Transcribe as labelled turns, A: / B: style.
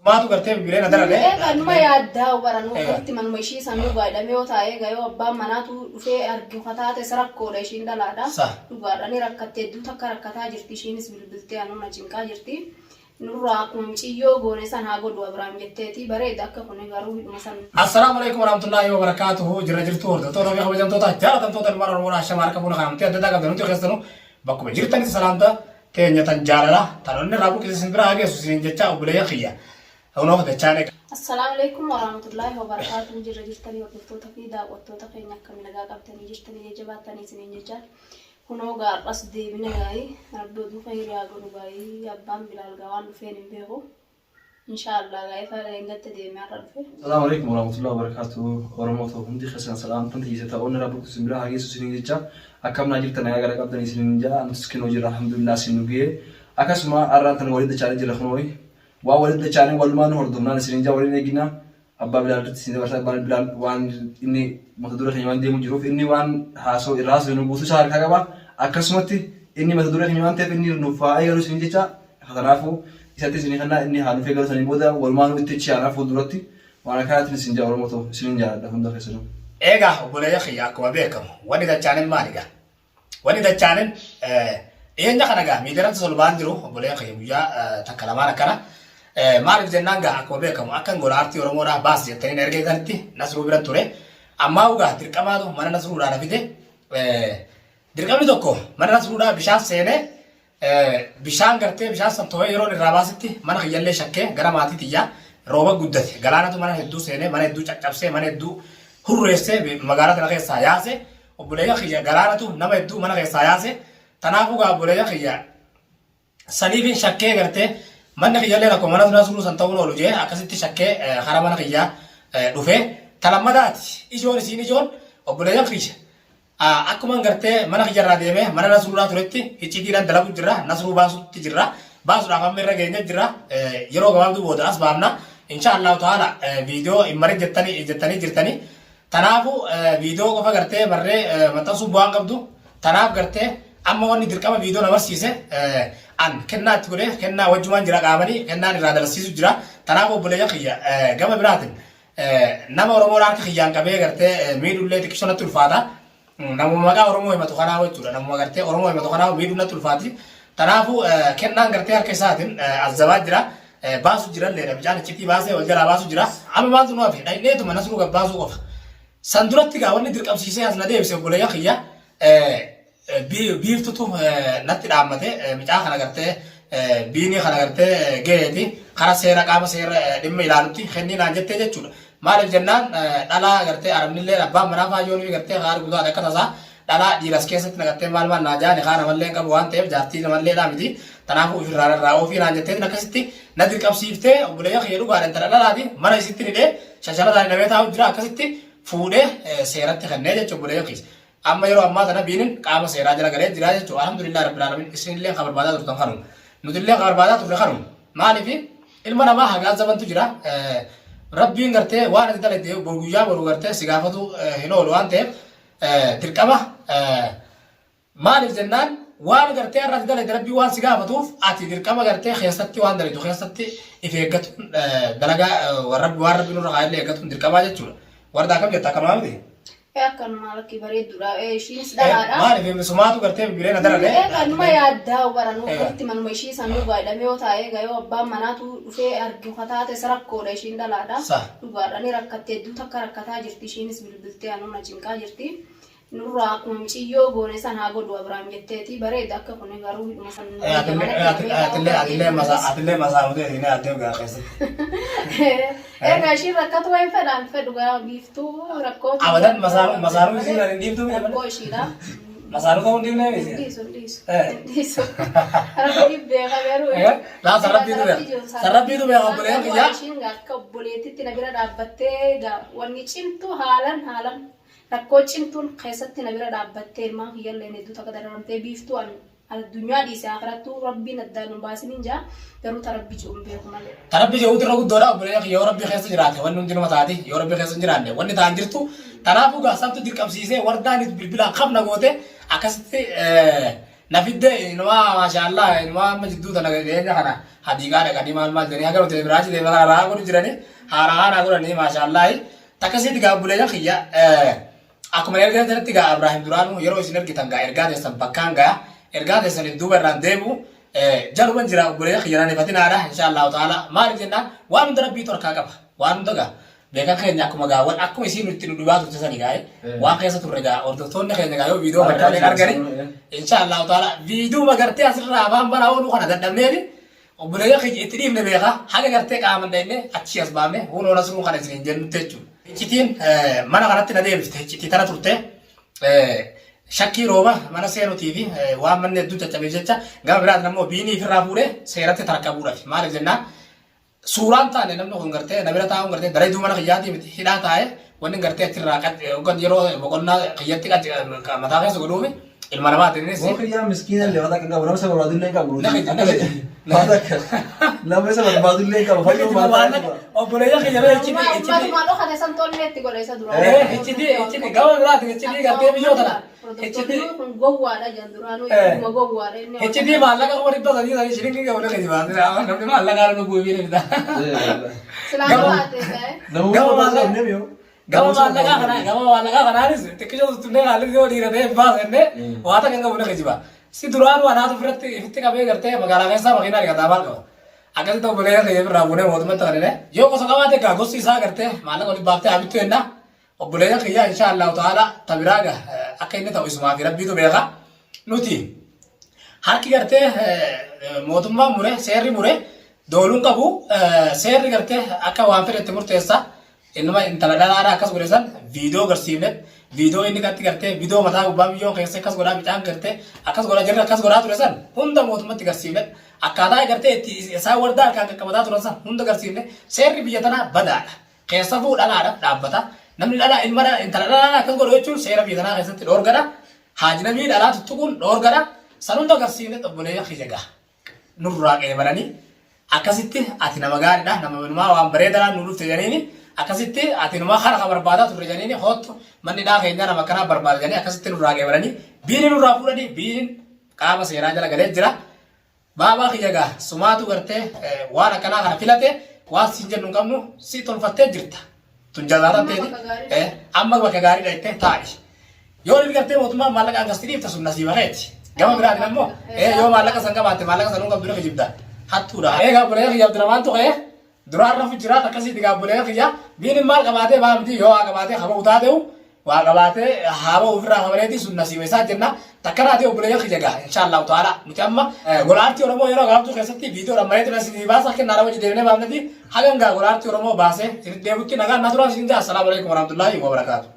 A: Maatu gartee bilbilee na darare.
B: Egaa numa yaaddaa baranuu
A: Egaa.
B: akkamitti manuma ishii sanuu gaadhamee yoo taa'e egaa yoo abbaan manaatu dhufee argu kataate isa rakkoodha ishiin dhalaadha.
A: Sa.
B: Dhugaadha ni rakkatte hedduu takka rakkataa jirti ishiinis bilbiltee anuu na cinqaa jirti. Nurraa akkuma miciyyoo goone san haa godhu Abiraam jetteeti bareeda akka kuni garuu hidhuma san.
A: Assalaamu alaikum warahmatullahi wabarakatuhu. Jirra jirtu hordoftoota fi kabajamtoota jaalatamtoota ilmaan Oromoo ashama harka fuuna kanamtee adda addaa qabdan hundi keessanuu bakkuma jirtanitti salaamta teenya tan jaalala tan onni irraa buqqise isin bira haa geessu isiniin jecha obboleeyyan kiyya hunoo dachaan eega.
B: Assalaamu alaikum warahmatullahi wabarakatuh. Jirra jirtanii hordoftoota fi daawwattoota keenya akkami nagaa qabdanii jirtanii jajjabaattanii isiniin jecha kunoo gaarras deebina gaa'ii rabbi oduu khayrii haa godhu gaa'ii abbaan bilaal gaa waan dhufeen hin beeku inshaallah gaa'ii fa leengatte deeme har'a dhufe.
C: Salaamu alaikum warahmatullahi wabarakatuh. Oromoo ta'u hundi keessan salaamtan tiyyisa ta'oonni rabbi isin bira haa geessu isiniin jecha akkam naa jirtan nagaa gara qabdan isiniin jaa nutis kinoo jirra alhamdulillah isin nu ga'e akkasuma har'aan tan walitti dachaanee jirra kunoo waan walitti dachaanee walumaa nu hordofnaan isiniin jaa waliin eegina abbaa Bilaal irratti isin dabarsa abbaan Bilaal waan inni mata duree keenya waan deemu jiruuf inni waan haasoo irraa haasoo nu guutuu isaa harkaa qaba akkasumatti inni mata duree keenya waan ta'eef inni nuuf haa eegalu isiniin jecha kanaafuu isatti isinii kennaa inni haa nuuf eegalu sanii booda walumaa nu itti achi aanaa fuulduratti waan akkanaatiin isin jaa Oromoo ta'u isiniin jaalladha hunda keessanuu.
A: Egaa obboleeyyan kiyya akkuma beekamu wanni dachaanin maali gaa? Wanni dachaanin dhiyeenya kana gaa miidiyaarratti ol ba'an jiru obboleeyyan kiyya guyyaa takka lamaan akkana. Maaliif jennaan gaa akkuma beekamu akkan gola aartii Oromoodhaa baas jettanii na ergeessanitti Nasruu biran ture. Ammaa gaa dirqamaatu mana Nasruudhaa na fide. Dirqamni tokko mana Nasruudhaa bishaan seenee Bishaan gartee bishaan san too'ee yeroon irraa baasitti mana kiyyallee shakkee gara maatii tiyyaa rooba guddate galaanatu mana hedduu seenee mana hedduu caccabsee mana hedduu hurreessee magaalaa tana keessaa yaase obboleeyyan kiyya galaanatu nama hedduu mana keessaa yaase tanaafuu gaa obboleeyyan kiyya saniifin shakkee gartee manni kiyyallee rakkoo mana nasruu san ta'uun oolu jee akkasitti shakkee kara mana kiyyaa dhufee talammadaati ijoon isiin ijoon obboleeyyan kiyya Akkuman gartee mana kiyya irraa deemee mana Nasruudhaa turetti icciitiidhaan dalagu jirra. Nasruu baasutti jirra. Baasuudhaaf amma irra geenya jirra. Yeroo gabaabduu booda as baafna. Insha Allahu ta'ala viidiyoo hin marin jettanii jettanii jirtanii. Tanaafu viidiyoo qofa gartee marree maxxansuu bu'aan qabdu. Tanaaf gartee amma wanni dirqama viidiyoo na barsiise an kennaa itti godhee kennaa wajjumaan jira qaamanii kennaan irraa dalasiisu jira. Tanaaf obboleeyyan kiyya gama biraatiin Nama Oromoodhaa harka kiyyaan qabee gartee miidhullee xiqqisho natti ulfaata. Namuma maqaa Oromoo himatu kanaa jechuudha. Namuma gartee Oromoo himatu kanaa miidhuu natti ulfaati. Kanaafuu kennaan gartee harka isaatiin azzabaa jira. Baasu jiralleedha. Bichaan iccitii baasee wal jalaa baasu jira. Amma maaltu nu hafe? Dhaqneetuma Nasruu gabbaasuu qofa. San duratti gaa wanni dirqamsiisee as na deebise obboleeyyan kiyya. Biiftutu natti dhaammate micaa kana gartee biinii kana gartee gaheeti kara seera qaama seera dhimma ilaalutti kennii naan jettee jechuudha. Maaliif jennaan dhalaa gartee arabnillee abbaan manaa faayyoon fi gartee haa arguu taate akka tasaa dhalaa dhiiras keessatti na gartee maal maal naa jaani kaa namallee hin qabu waan ta'eef jaartii namallee dhaa miti. Kanaafuu ofirraa irraa oofii naan jetteetiin akkasitti na dirqamsiiftee obboleeyyan kiyya dhugaadha intala dhalaati mana isitti hidhee shashalataan hidhamee taa'u jira akkasitti fuudhee seeratti kennee jechuudha obboleeyyan kiyya. Amma yeroo ammaa tana biinin qaama seeraa jala galee jira jechuudha. Alhamdulillah rabbil alamin isinillee kan barbaadaa turtan kanuma. Nutillee kan barbaadaa turre kanuma. Maaliif ilma namaa hagaa zabantu jira. Rabbiin gartee waan ati dalagde boru guyyaa boru gartee si gaafatu hin oolu waan ta'eef dirqama maaliif jennaan waan gartee har'a ati dalagde rabbiin waan si gaafatuuf ati dirqama gartee keessatti waan dalagdu keessatti if eeggatuun dalagaa waan rabbi nurra kaa'ellee eeggatuun dirqamaa jechuudha. Warda akkam jetta akkanumaa miti?
B: Ee akkanumaa lakkii bareedduudha. Ee ishiinis dhalaadha.
A: Maaliif sumaatu gartee bilbilee na darare.
B: Ee kanuma yaaddaa baranuu akkamitti manuma ishii sanuu gaadhamee yoo taa'e egaa yoo abbaan manaatu dhufee argu kataate isa rakkoodha ishiin dhalaadha.
A: Sa.
B: Dhugaadha ni rakkatte hedduu takka rakkataa jirti ishiinis bilbiltee anuu na cinqaa jirti. Nurraa akkuma miciyyoo goone san haa godhu Abiraam jetteeti bareeda akka kuni garuu hidhuma san
A: Atillee atillee masaa atillee masaa mutee ni addee gaa keessatti.
B: Egaa ishiin rakkatu waan fedhaan fedhu gaa biiftuu rakkoo.
A: Abadan masaanuu masaanuu isiin hin dhiiftuu miti.
B: Rakkoo ishiidha.
A: Masaanuu ta'uu hin dhiifnee miti.
B: Dhiisu dhiisu.
A: Eh.
B: Dhiisu. Rabbi beeka garuu.
A: Eh, laa sarrabbiitu beeka. Sarrabbiitu beeka obboleeyyan kiyyaa.
B: Ishiin gaa akka obboleettitti na bira dhaabbattee gaa wanni cimtuu haalan haalan rakkoo cimtuun keessatti na bira dhaabbattee ilmaan kiyyalleen hedduu takka dararamtee biiftuu an addunyaa dhiise akhirattuu rabbiin addaan nu baasinin jaa garuu ta rabbi ji'u hin beeku malee.
A: Ta rabbi ji'uutu irra guddoodha obboleeyyan kiyya yoo rabbi keessa jiraate wanni hundi numa taati yoo rabbi keessa hin jiraanne wanni ta'an jirtu tanaafuu gaa sabtu dirqamsiisee wardaan bilbilaan qabna goote akkasitti. Na fiddee inumaa maashaallah inumaa amma jidduu tana dhiyeenya kana hadiiqaa dhaqanii maal maal jedhanii haga nuti biraachi deema kana rahaa godhu jiranii haara haara godhanii maashaallah. Takkasitti gaa obboleeyyan kiyya akkuma ergaa jalatti gaa Abraahim duraanuu yeroo isin ergitan gaa ergaa teessan bakkaan gaa ergaa teessaniif duuba irraan deebi'u jaluman jira obboleeyyan kiyya naan ifatinaadha inshaallahu ta'ala maaliif jennaan waan hunda rabbiitu harkaa qaba waan hunda gaa beekan keenya akkuma gaa wan akkuma isiin itti nu dhibaa turte sani gaa waan keessa turre gaa hordoftoonni keenya gaa yoo viidiyoo kana waliin argani inshaallahu ta'ala viidiyoo gartee asirraa afaan banaa ooluu kana dadhabneefi obboleeyyan kiyya itti dhiifne beeka haga gartee qaaman dhayne achii as baafne hunoo nasruu kana isiniin jennutti jechuudha. Iccitiin mana kanatti na deebifte iccitii tana turte shakkii rooba mana seenutii fi waan manni hedduu caccabeef jecha gama biraatiin ammoo biinii ofirraa fuudhee seeratti tarkabuudhaaf maaliif jennaan suuraan taane namni kun gartee na bira taa'uun gartee dalayduu mana kiyyaatii miti hidhaa taa'e wanni gartee achirraa hoggan yeroo boqonnaa kiyyatti mataa keessa godhuufi ilma namaati innis.
C: Moo kiyyaa miskiina illee waan akka qabu nama isa barbaadu illee qabu.
A: Nama ija, nama
C: Waan akka nama isa barbaadu illee qabu fayyoo maataa qaba.
A: Obboleeyyan kiyya bee iccitii iccitii.
B: Ummatumaa dhokate san tollee itti godhe isa dura.
A: Iccitii iccitii gama biraatiin iccitii gartee biyyoo tana. Iccitii
B: Hordoftoonni kun gowwaadha jedhan duraanuu dhuguma gowwaadha inni.
A: Iccitii maallaqa 300,000 sanii shilingii qabu nama jibaate namni maallaqa nu bu'ee bita.
B: Silaa qabaate ta'e.
C: Nama
A: Gama
C: barbaadu
A: maallaqa-
C: hin yoo.
A: Gama maallaqaa kana gama maallaqaa kanaanis xiqqisho tuttunnee haalli yoo dhiira ta'e baasennee waa takka hin qabu nama jiba. Si duraan waan haatu ofirratti ifitti qabee gartee magaalaa keessaa makiinaa dhiqataa maal qaba. Akkasitti obboleeyyan kiyya irraa fuunee mootummatti kanine yoo gosa qabaate gaa gosti isaa gartee maallaqa walitti baaftee haa bittu jenna. Obboleeyyan kiyya insha Allahu ta'ala ta biraa gaa akka inni ta'u isumaa fi rabbiitu beeka. Nuti harki gartee mootummaan mure seerri mure dooluun qabu seerri gartee akka waan fedhetti murteessa. Innuma intala dhalaadhaa akkas godhe san viidiyoo garsiifne viidiyoo inni qatti gartee viidiyoo mataa gubbaa biyyoo keessa akkas godhaa bicaan gartee akkas godhaa jirra akkas godhaa ture san hunda mootummatti garsiifne akkaataa gartee itti isaan wardaa harkaan qaqqabataa turan san hunda garsiifne seerri biyya tanaa badaadha. Keessafuu dhalaadhaaf dhaabbata. Namni dhalaa ilma dhalaa intala dhalaadhaa akkas godhu jechuun seera biyya tanaa keessatti dhoorgadha. Haajnabii dhalaa tuttuquun dhoorgadha. San hunda garsiifne obboleeyyan kiyya gaha. Nurraa qeebalanii akkasitti ati nama gaariidha nama numaa waan bareedaadhaan nu dhufte jedhaniini akkasitti ati numaa kana ka barbaadaa turre jedhaniini hoottu manni dhaa keenyaa nama akkanaa barbaada jedhanii akkasitti nurraa qeebalanii biini nurraa fuudhanii biiniin qaama seeraa jala galee jira. Baabaa kiyya gaa sumaatu gartee waan akkanaa kana filate waan siin jennu hin qabnu si tolfattee jirta. Tun jazaa tanteeti amma bakka gaarii dhayte taa'i. Yoo inni gartee mootummaan maallaqa hangas dhiifte sun nasiiba keeti. Gama biraatiin ammoo yoo maallaqa san qabaatte maallaqa san hin qabdu ni kijibda. Hattuudha. Egaa obboleeyyan kiyya Abdurrahmaan tuqee duraan rafu jiraata akkasiiti gaa obboleeyyan kiyya biin maal qabaatee baa miti yoo waa qabaatee haba utaa ta'u waa qabaatee haaba ofirraa kabaleeti sun nasiiba isaa jenna takkanaatii obboleeyyan kiyya gaa inshaallahu ta'ala nuti amma golaartii Oromoo yeroo gabaabduu keessatti viidiyoo dhammaneeti isin baasa kennaadha wajji deemnee baafneti hagan gaa golaartii Oromoo baasee isin deebutti nagaan na turaa isin jaa assalaamu alaikum warahmatullaahi wabarakaatu.